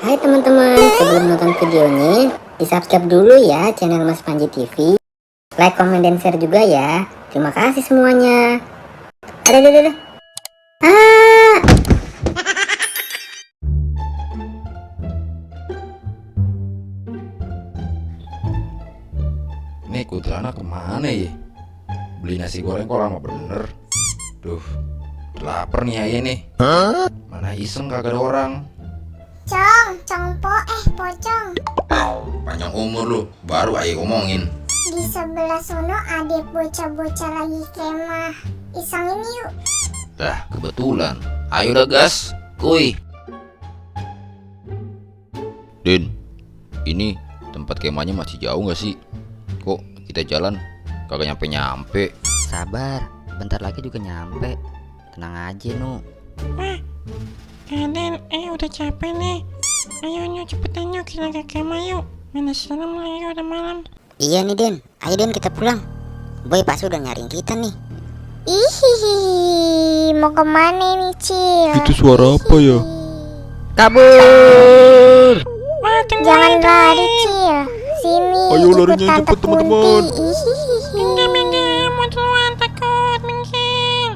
Hai teman-teman, sebelum nonton videonya, di subscribe dulu ya channel Mas Panji TV. Like, komen, dan share juga ya. Terima kasih semuanya. Ada. Ah! Nih kuntilanak kemana ya? Beli nasi goreng kok lama bener. Duh, lapar nih ayah nih. Mana iseng kagak ada orang. Cong pocong. Panjang umur lu, baru ayah ngomongin. Di sebelah sono ada bocah-bocah lagi kemah. Isengin yuk. Dah, kebetulan. Ayo dah gas, kuy. Din, ini tempat kemahnya masih jauh gak sih? Kok kita jalan kagak nyampe-nyampe? Sabar, bentar lagi juga nyampe. Tenang aja, Nu. Wah, Raden, udah capek nih. Ayo cepetan yuk kita ke kemah yuk. Mana serem lagi udah malam. Iya nih, Den. Ayo, Den, kita pulang. Boy pasti udah nyariin kita nih. Ihihi, mau kemana nih, Cil? Itu suara apa ya? Kabur! Wah, Jangan lari, Cil. Sini, Ayo ikut larinya Tante cepet, teman-teman. Kunti. Ihihihi. minggir, mau duluan takut, minggir.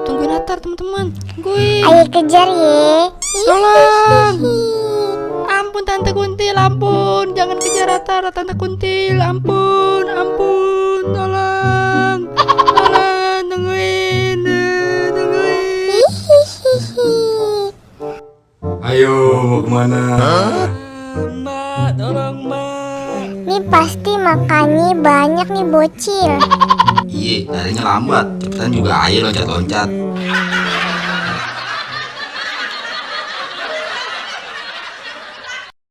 Tungguin Atar, teman-teman. Gue. Ayo kejar ye. Tolong. Hihihi. Ampun Tante Kuntil, ampun. Jangan kejar Atar, Tante Kuntil. Ampun, tolong. Tolong, tungguin. Hihihihi. Ayo, mau kemana? Mbak, tolong Mbak. Nih pasti makannya banyak nih bocil. Iya, larinya lambat. Cepetan juga ayah loncat-loncat.